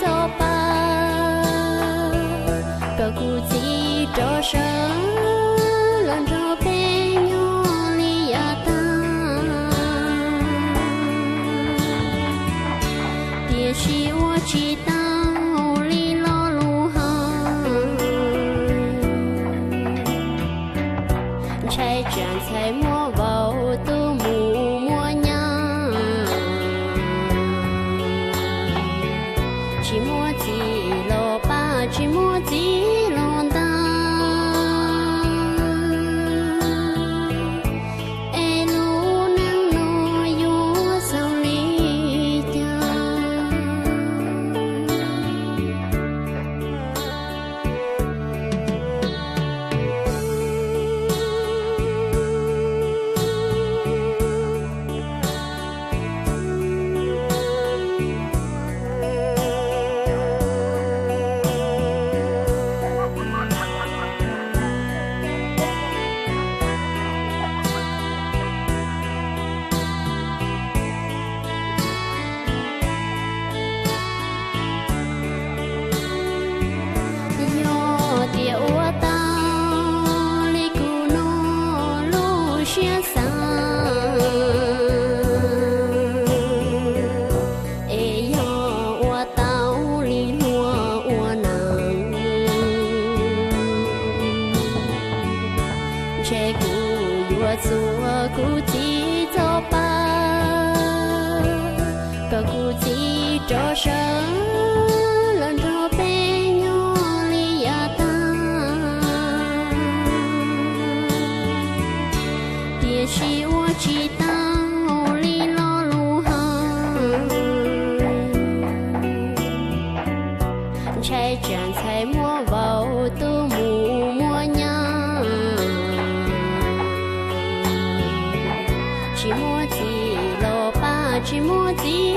txoj pa, kom kuv txiv rov sawv los nrog peb nyob li yav tag. Tiam sis ua tsis tau li lo lus hais, ntshai tsam ntxhais muaj vauv tu mus muaj nyab. Tsis muaj txiv los pab, tsis muaj txiv los ntaus, es lub neej no yuav xaus li cas? Yog tias ua tau li kuv no lub siab xav, es yog ua tau li hluas ua neej, ntshe kuv yuav txuas kuv txiv txoj pa, kom kuv txiv rov sawv los nrog peb nyob li yav tag. Tiam sis ua tsis tau li lo lus hais, ntshai tsam ntxhais muaj vauv tu mus muaj nyab. Tsis muaj txiv los pab, tsis muaj txiv